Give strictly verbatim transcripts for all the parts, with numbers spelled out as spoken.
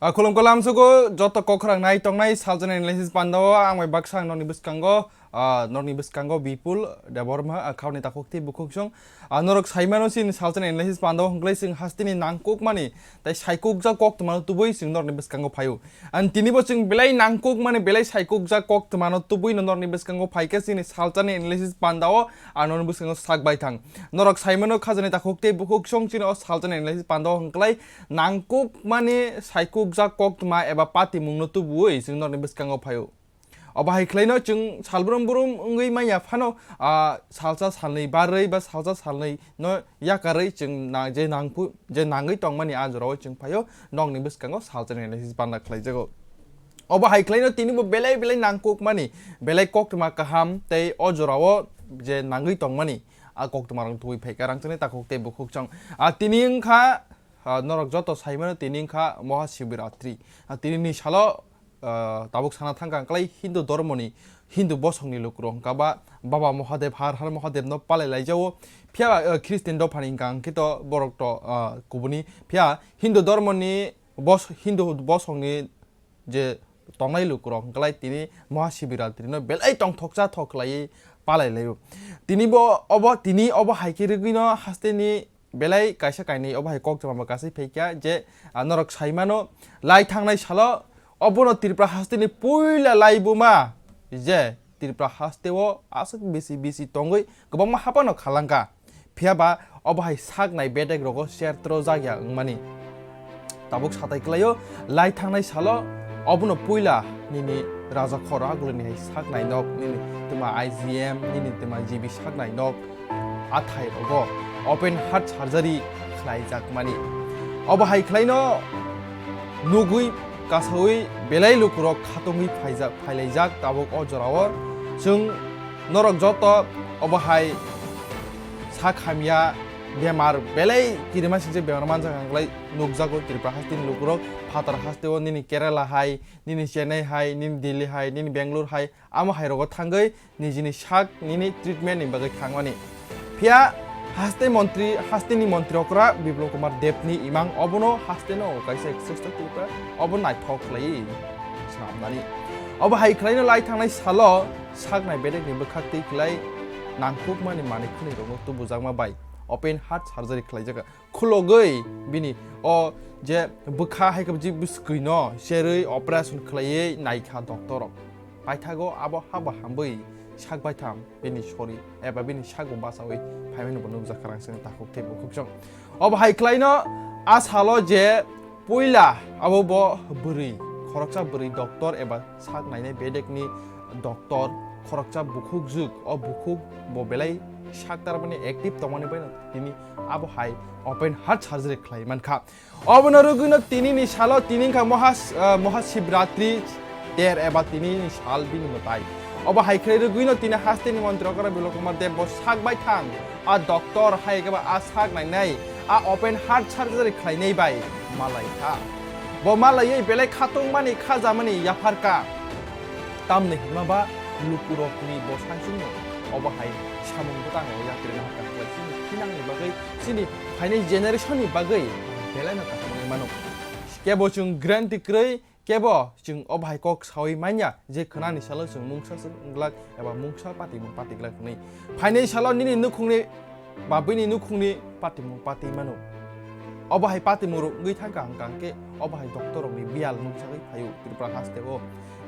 Ah, khulumkha lamsugo joto kokrang nai tongnai Salchani Analysis pandao ang bai baksa ang norni bwskango, ah, norni bwskango Bipul Debbarma, ah, khauni takhuk tei bukhuksong. Ah, norok saimano chini Salchani Analysis pandao hwnklai chwng hasteni nangkukmani tei saikukjak koktwmano tubui chwng norni bwskango phaio. Ang tinibo chwng belai nangkukmani belai saikukjak koktwmano tubui no norni bwskango phaikhe chini Salchani Analysis pandao ang norni bwskango sak bai thang. Norok saimano khajani takhuk tei bukhuksong chini o Salchani Analysis pandao hwnklai nangkukmani saikukjak koktwma eba patimungno tubuwi chwng norni bwskango phaio. Obo hai khlaino chwng salbrum brum wngwi manya phano, ah, salsa salnwi barwi ba salsa salnwi no yakarwi chwng na-, je nangphu-, je nangwi tongmani a jorao chwng phaio nokni bwskango Salchani Analysis panda khlaijago. Obo hai khlaino tinibo belai belai nangkukmani, belai koktwma kaham tei o jorao je nangwi tongmani a koktwmarok tubui phaikha rangchakni takhuk tei bukhuksong. Ah, tini wngkha, ah, norok joto saimano tini wngkha Moha Shivaratri. Ah, tini ni salo ah, tabuk sana thangkha ang klai Hindu dhormoni, Hindu bosongni lukurok hwnkha ba Baba Mahadev, Har Har Mahadevno palai laijao. Phiya, ah, Christian dophani hwnkha ang khe to borok to, ah, kubuni. Phiya Hindu dhormoni bos-, Hindu bosongni je tongnai lukurok hwnkha lai tini Mahashivaratri no belai tongthoksa thok khlaiwi palai laio. Tini bo obo, tini obo hai khe rwgwino hasteni belai kaisa kainwi obo hai koktwma bo kasai phaikha je, ah, norok saimano lai thangnai salo obono Tripura hasteni puila laibuma je Tripura hasteo aswk bisi bisi tongwi kwbangma haphano khalangkha. Phiya ba obo hai saknai bedek rogo sertro jagya wngmani. Tabuk satai kwlaio lai thangnai salo obono puila nini raja khoro agulini hai saknai nok nini twma I G M nini twma G B saknai nok athai rogo open heart surgery khlaijakmani. Obo hai khlaino nugwi kasawi belai lukurok khatungwi phaijak, phailaijak tabuk o jorao. Chwng norok joto obo hai sak hamya bemar belai kirima singcha bemar manjak ang lai nukjago Tripura hasteni lukurok phatar hasteo nini Kerala hai, nini Chennai hai, nini Delhi hai, nini Bangalore hai, amo hai rogo thangwi nijini sak nini treatment ni bagwi thangmani. Phiya haste montri, hasteni montri okra Biplab Kumar Deb ni imang obono hasteno kaisa exercise Tripura obo naithok khlaiwi swnamnani. Obo hai khlaino lai thangnai salo saknai bedek ni bwkhak twi khlai nangkukmani manwi khwnwi rokno tubujakma bai open heart surgery khlaijak. Khulogwi bini o je bwkha hai khe je bwswkwi no serwi operation khlaiwi naikha doctor rok. Paithago abo haba hambwi sak baitham bini sori eba bini sakbo bachawi phaimani bo nukjakha rang sini takhuk tei bukhuksong. Obo hai khlaino a salo je puila abo bo bwrwi khoroksa bwrwi doctor eba sak nainai bedekni doctor khoroksa bukhuk juk o bukhuk bo belai sak tarmani active tongmani baino tini abo hai open heart surgery khlai mankha. Obono rwgwino tini ni salo tini wngkha Moha, ah, Mohashivratri ter eba tini ni sal bini mwtai. Obo hai khe rwgwino tini hasteni montri okra Biplab Kumar Deb bo sak bai thang. A doctor hai khe ba a sak nainai, a open heart surgery khlainai bai malai kha. Bo malaiwi belai khatungmani khajamani yapharkha. Tamni hwnma ba lukurokni bo sansukno obo hai samung bwtang o yatrino hakha khlai chini thinangni bagwi, chini phainai generation ni bagwi belaino kaham wngwi mano. Kebo chwng guarantee kwrwi, kebo chwng obo hai kok sawi manya je khwnani salo chwng mungsa se wng glak eba mungsa patimung pati glak hwnwi. Phainai salo nini nukhungni ba bini nukhungni patimung pati mano. Obo hai pati muruk wngwi thangkha hwnkha hwnkhe obo hai doctor rokni biyal nukjagwi phaio Tripura hasteo.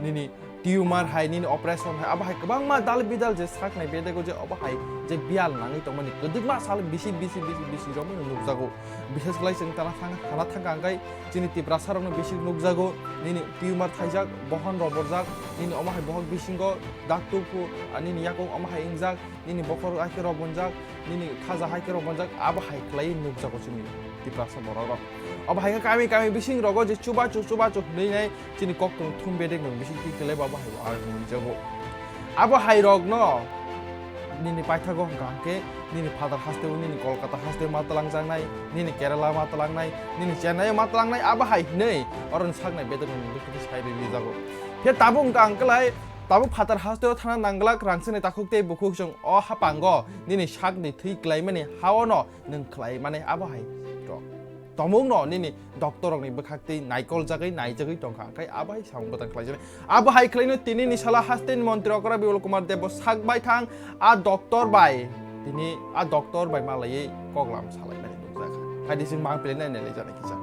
Nini tumor hai, nini operation hai, abo hai kwbangma dal bidal je saknai bedego je obo hai je biyal nangwi tongmani kwdwkma sal bisi bisi bisi bisi romwi nukjago. Bishes khlai chwng tana thang-, thana thangkha hwnkhe chini Tiprasa rokno bisi nukjago, nini tumor thaijak, bohon roborjak, nini omo hai bohok bisingo dak tuphu, ah, nini yakung omo hai wngjak, nini bokhorok hai khe robonjak, nini khaja hai khe robonjak, abo hai khlai nukjago chini Tiprasa borok rok. Abo hai khe kami kami bising rogo je chubachu chubachu hwnwi nai chini koktwmung thum bedek nung bising twi khlai bo abo hai bo ar nukjago. Abo hai rok no nini paithago hwnkha hwnkhe nini Phatar hasteo, nini Kolkata hasteo ma twlangjaknai, nini Kerala ma twlangnai, nini Chennai ma twlangnai, abo hai hwnwi oro ni saknai bedek nung bising twi sai rwjago. Khe tabuk hwnkha hwnkhe lai Tabuk phatar hasteo thana nangglak rangchakni takhuk tei bukhuk chwng o hapango nini sakni thwi klaimani ha-o no nwng khlai mani abo hai rok. Tomungno nini doctor rokni bwkhak tei naikoljagwi naijagwi tongkha, hwnkhe abo hai samung bwtang khlaijaknai. Abo hai khlaino tinini sala hasteni montri okra Bipul Kumar Deb bo sak bai thang a doctor bai, tini a doctor bai malaiwi koklam salainani nukjakha. Haidi chwng mang pelainai nailaijani kisa.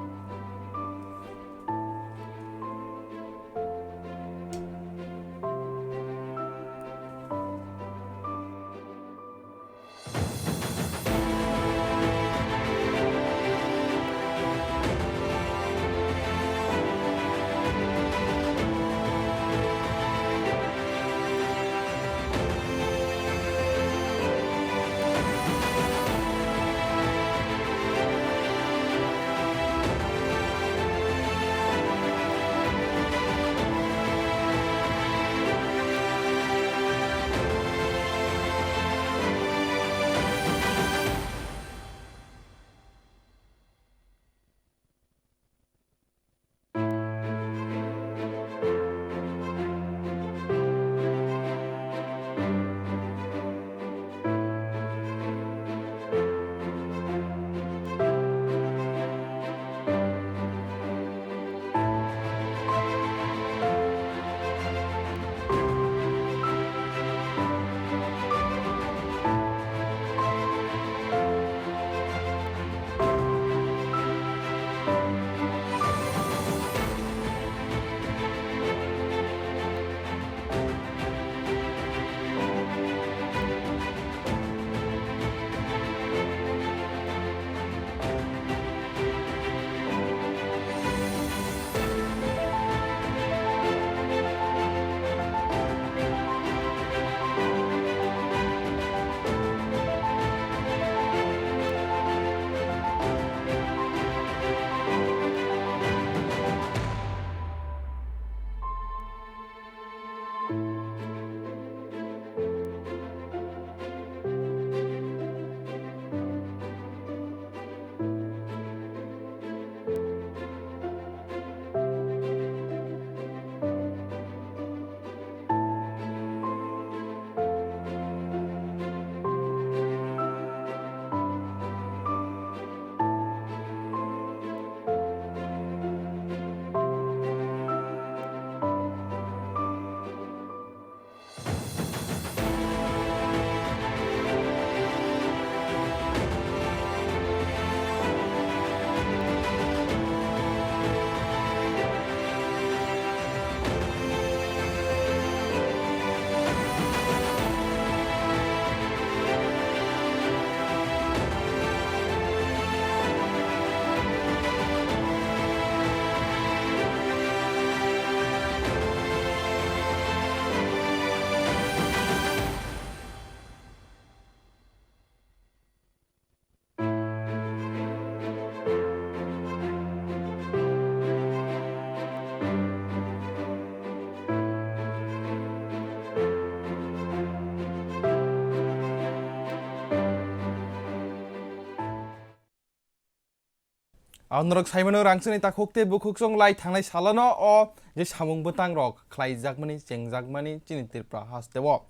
Ang norok saimano rangchakni takhuk tei bukhuk chwng lai thangnai salano o je samung bwtang rok khlaijakmani chengjakmani chini Tripura hasteo.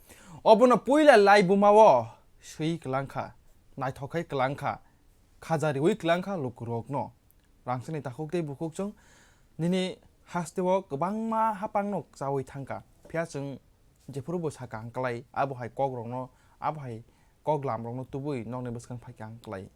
Obono puila lai bumao swi kwlangkha, naithok khai kwlangkha, khaja riwi kwlangkha lukurokno. Rangchakni takhuk tei bukhuk chwng nini hasteo kwbangma hapangno chawi thangkha. Phiya chwng jephuru bo sakha ang klai, abo hai kokrokno, abo hai koklamrokno tubui nokni bwskang phaikha ang klai.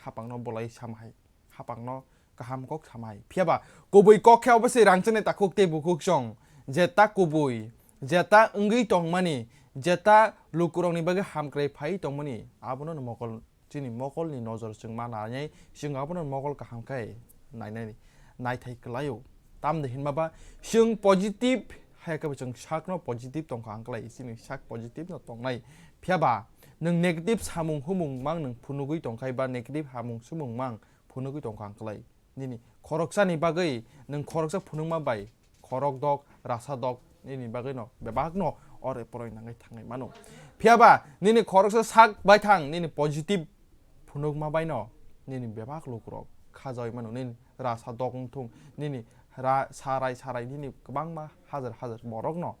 Hapangno bolai sama hai. hapangno kaham kok samai. Phiya ba kubui kok khe obo se rangchakni takhuk tei bukhuk chwng, jeta kubui, jeta wngwi tongmani, jeta lukurokni bagwi hamkrai phai tongmani, abono mokol, chini mokolni nojor chwng ma nainai, chwng abono mokol kaham khe nainai, naithai kwlaio. Tamni hinma ba chwng positive, hai khe bo chwng sakno positive tongkha ang kwlai, chini sak positive no tongnai. Phiya ba nwng negative samung humung mang nwng phunugwi tongkhai ba negative hamung sumung mang phunugwi tongkha ang kwlai. Nini khoroksani bagwi nwng khoroksa phunukma bai khorok dok, rasa dok, nini bagwino bebakno ore poroi nangwi thangnai mano. Phiya ba nini khoroksa sak baithang nini positive phunukma baino nini bebak lukurok khajawi mano, nini rasa dok wngthung, nini ra-, sarai sarai nini kwbangma hajar hajar borokno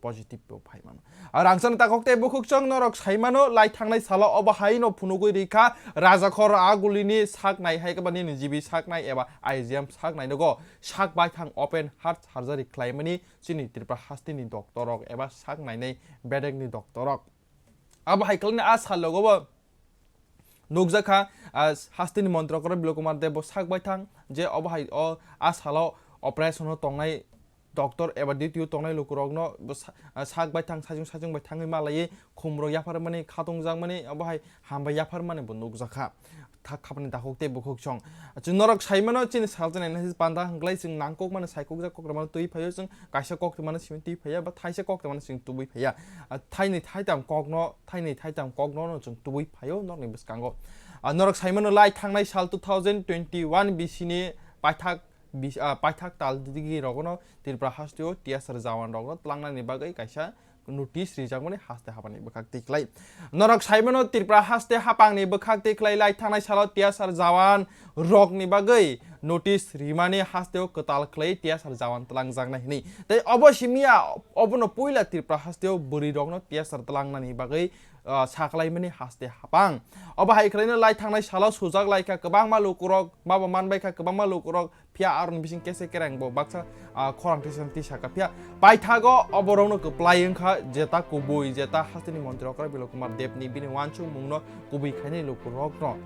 positive bo phai mano. Ar rangchakni takhuk tei bukhuk chwng norok sai mano, lai thangnai salo obo hai no phunugwi rikha, Rajakhor Agulini sak nai hai khe ba nini G B sak nai eba I G M sak nai nogo sak baithang open heart surgery khlaimani chini Tripura hasteni doctor rok eba sak nainai bedekni doctor rok. Abo hai khlaina a salogo bo nukjakha, ah, hasteni montri okra Bilok Kumar Deb bo sak baithang je obo hai o a salo operation o tongnai doctor eba duty o tongnai lukurokno bo sa-, ah, sak baithang, sajung sajung bai thangwi malaiwi khumrok yapharmani, khatungjakmani, obo hai hambai yapharmani bo nukjakha. Thak khapani takhuk tei bukhuk chwng. Chwng norok sai mano chini salsa nai nai panda hwnkhlai chwng nangkukmani saikukjak kokrwmano twi phaio chwng kaisa kokrwmano simi twi phaiya ba thaisa kokrwmano chwng tubui phaiya. Ah, thaini thaitam kokno, thaini thaitam kokno no chwng tubui phaio norokni bwskango. Ah, norok sai mano lai thangnai sal two thousand twenty-one bisini paithak bis-, ah, paithak tal digi rogono Tripura hasteo T S R jawan rokno tlangnani bagwi kaisa notice rijakmani haste hapangni bwkhak twi khlai. Norok sai mano Tripura haste hapangni bwkhak twi khlai lai thangnai salo T S R jawan rokni bagwi notice rimani hasteo kwtal khlai T S R jawan twlangjaknai hwnwi. Tei obo simiya obono puila Tripura hasteo bwrwi rokno T S R twlangnani bagwi, ah, saklaimani haste hapang. Obo hai khlaino lai thangnai salo sujak lai kha kwbangma lukurok, babo manbai kha kwbangma lukurok, phiya aroni bising kese kereng bo baksa, ah, khorang tisa tisa kha. Phiya paithago oborokno kwplai wngkha jeta kubui, jeta hasteni montri okra Bilok Kumar Debni bini uansukmungno kubui khainai lukurokno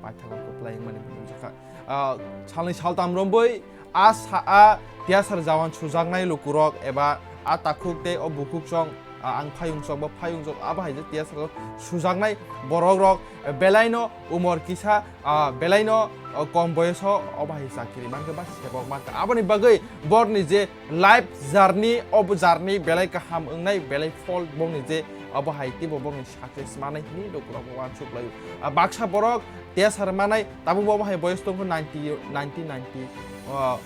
paithago kwplai wngmani bo nukjakha. Ah, salni saltam romwi a sa-, a T S R jawan sujaknai lukurok eba a takhuk tei o bukhuk chwng, ah, ang phayung chwng bo phayung chwng abo hai je T S R sujaknai borok rok belaino umor kisa, ah, belaino, ah, kom boyoso obo hai chakiri mankha ba sebok mankha. Aboni bagwi borni je life journey, obo journey belai kaham wngnai, belai phol bongni je obo hai teibo bongni success manai hwnwi lukurok uansuk laio. Ah, baksa borok T S R manai tabuk bo obo hai boyos tongkha ninety, nineteen ninety, ah,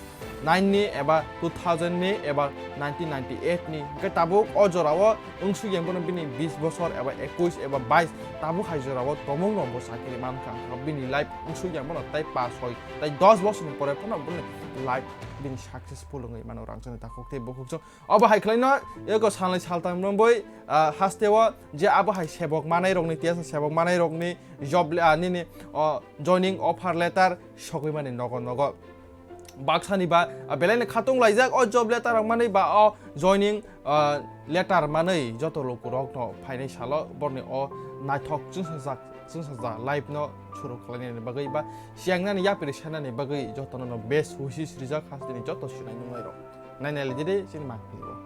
nine ni eba two thousand ni eba nineteen ninety-eight ni, hwnkhe tabuk o jorao wngsuk yang bono bini bis bosor eba ekush eba bais tabuk hai jorao tongmung rok bo chakiri mankha, bini life wngsuk yang bono tei pash soi tei dos bosorni pore phano bini life bini successful wngwi mano rangchakni takhuk tei bukhuk chwng. Obo hai khlaino eko salnwi saltam romwi, ah, hasteo je abo hai sebok manai rokni, T S R sebok manai rokni job le-, ah, nini, oh, joining offer letter sogwi mani nogo nogo. Baksani ba, ah, belaino khatung laijak o job letter rok manwi ba o joining, ah, letter manwi joto lukurokno phainai salo borni o naithok chwngsajak, chwngsajak life no suru khlainani bagwi ba siyangnani yapri sanani bagwi jotono no best wishes rijak hasteni joto sinai nunglairok. Nainai laidi de chini mangpili o.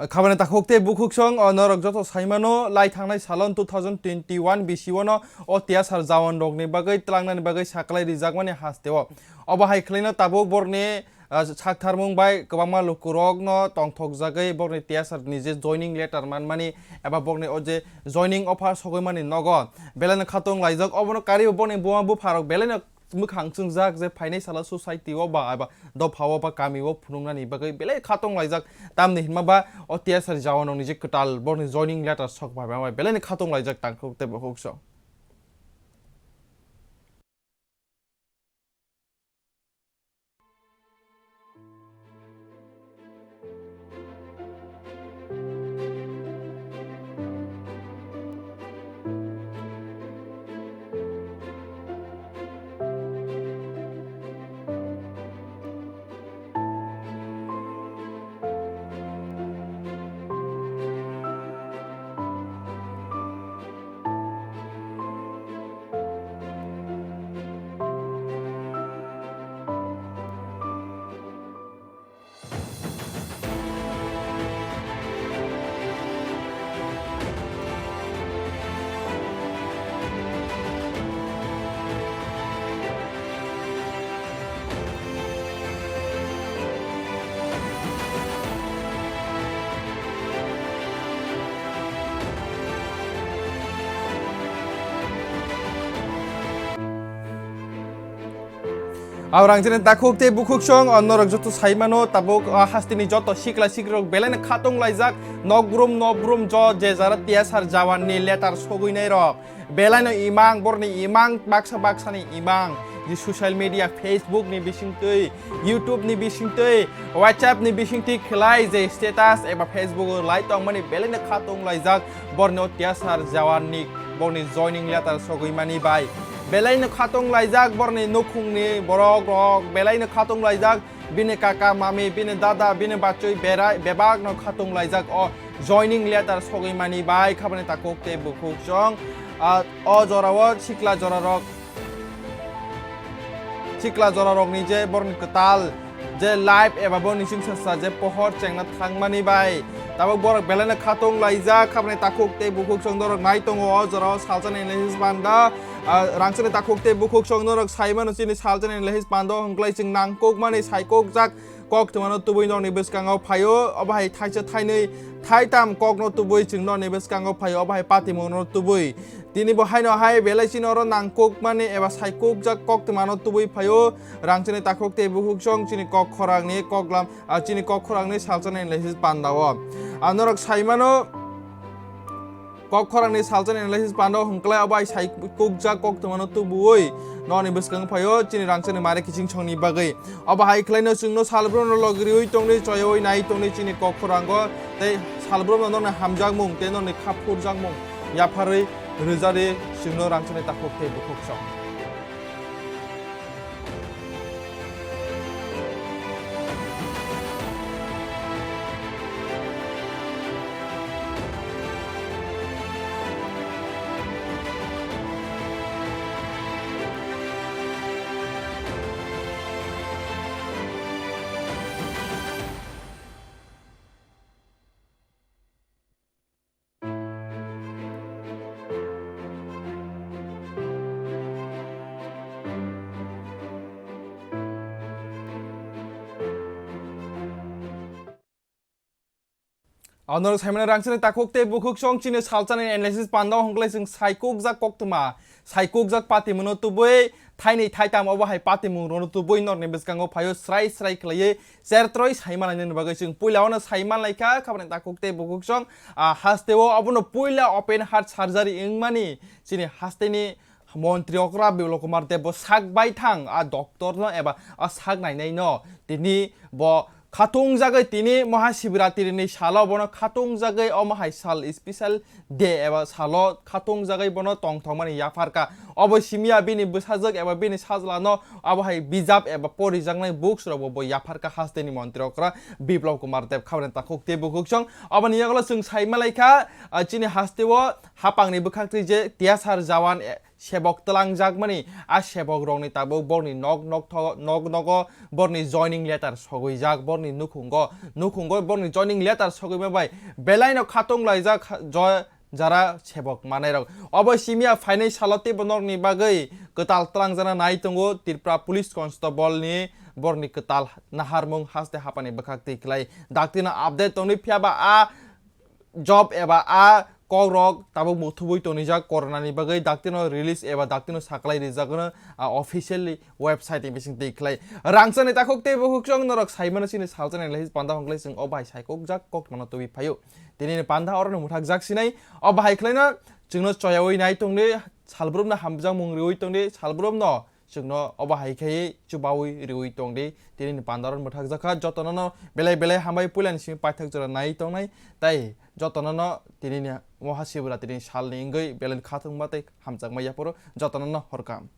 Khabani takhuk tei bukhuksong, o norok joto saimano, lai thangnai salon two thousand twenty-one bisi o no o tiyasar jawan rokni bagwi tlangnani bagwi saklai rijakmani hasteo. Obo hai khwlaino tabuk borni, ah, saktharmung bai kwbangma lukurokno tongthokjagwi borni tiyasarni je joining letter manmani eba borni o je joining offer sogwimani nogo belaino khatung laijak. Obono kariwi borni buma bupharok belaino mwkhang chwngjak je phainai salo society o ba eba dopha o ba kami o phunuknani bagwi belai khatung laijak. Tamni hinma ba o tiyasar jawanrokni je kwtal borni joining letter sok bai bai belaino khatung laijak tangkhuk tei bukhuksong. Abo rang chini takhuk tei bukhuksong, o norok joto sai mano, tabuk, o hasteni joto sikla sikrok belaino khatung laijak, nokbrum nokbrum jo je jara tiyasar jawan ni letter sogwi nai rok. Belaino imang, borni imang, baksa baksani imang, je social media, Facebook ni bisingtwi, YouTube ni bisingtwi, WhatsApp ni bisingtwi khlai je status eba Facebook o lai tongmani belaino khatung laijak, borni o tiyasar jawan ni borni joining letter sogwi mani bai. Belaino khatung laijak borni nukhungni borok rok, belaino khatung laijak bini kaka mami, bini dada, bini bachwi berai bebakno khatung laijak o joining letter sogwi mani bai khabani takhuk tei bukhuksong. Ah, o jorao sikla jorarok, sikla jorarokni je borokni kwtal je life eba borokni chwngsacha je pohor chengna thangmani bai tabuk borok belaino khatung laijak khabani takhuk tei bukhuksong norok nai tongo o jorao salsa ni lesis banda. Ah, rangchakni takhuk tei bukhuksong norok sai mano chini salsa ni lesis banda hwnkhlai chwng nangkukmani saikukjak koktwmano tubui norokni bwskango phaio, obo hai thaisa thainwi thaitam kokno tubui chwng norokni bwskango phaio, obo hai patimungno tubui. Tini bo haino hai belai chini oro nangkukmani eba saikukjak koktwmano tubui phaio, rangchakni takhuk tei bukhuksong chini kok khorangni koklam, ah, chini kok khorangni salsa ni lesis bandao. Ah, norok sai mano, kok khorangni salsa ni lesis banda hwnkhlai obo hai saikukjak koktwmano tubuwi norokni bwskango phaio chini rangchakni mare kiching songni bagwi. Obo hai khwlaino chwngno salbrumno logi riwi tongdi, choyawi nai tongdi chini kok khorango tei salbrumno norokni hamjakmung tei norokni kha phurjakmung yapharwi rwjadi chwngno rangchakni takhuk tei bukhuksong. Ano saimano rangchakni takhuk tei bukhuksong chini salsani analysis panda hwnkhlai chwng saikukjak koktwma, saikukjak patimungno tubui, thainwi thaitam obo hai patimung rwno tubui norokni bwskango phaio srai srai khlaiwi chertroi sai manlainani bagwi chwng puila ono sai manlaikha khabani takhuk tei bukhuksong, ah, hasteo obono puila open heart surgery wngmani chini hasteni montri okra Biplab Kumar Deb bo sak baithang a doctor no eba a sak nainai no tini bo khatung jagwi tini Mahashivratri ni salo bono khatung jagwi omo hai sal special day eba salo khatung jagwi bono tongthokmani yapharkha. Obo simiya bini bwsajwk eba bini sajla no abo hai bijap eba porijaknai books rok bo bo yapharkha hasteni montri okra Biplab Kumar Deb khabani takhuk tei bukhuksong. Oboni yagulo chwng sai malaikha, ah, chini hasteo hapangni bwkhaktwi je tiyasar jawan, eh, sebok twlangjakmani, a sebok rokni tabuk borni nok nok tho-, nok nogo borni joining letter sogwijak, borni nukhungo, nukhungo borni joining letter sogwima bai belaino khatung laijak kha-, jo-, jara sebok manai rok. Obo simiya phainai salo teibo norokni bagwi kwtal twlangjana nai tongo Tripura Police Constable ni borni kwtal naharmung haste hapani bwkhak twi khlai. Daktino update tongwi phiya ba a job eba a kokrok tabuk muthubwi tonijak corona ni bagwi daktino release eba daktino saklai rijak no a officially website ni bising twi khlai. Rangchani takhuk tei bukhuk chwng norok saimano chini salchani lai panda hongklai chwng o bai saikokjak kok mano tubui phaio. Tini ni panda oro no muthakjak sinai o bahai khlaino chwngno choyawi nai tongdi, salbrumno hamjakmung riwi tongdi, salbrumno chwngno obo hai khe chubawi riwi tongdi. Tini ni panda oro mwthakjakha jotono no belai belai hambai puilani simi paithak jora nai tongnai tei jotono no tini ni Mahashivratri ni salni wngwi belai khathungma tei hamjakma yaphuru jotono no horkam.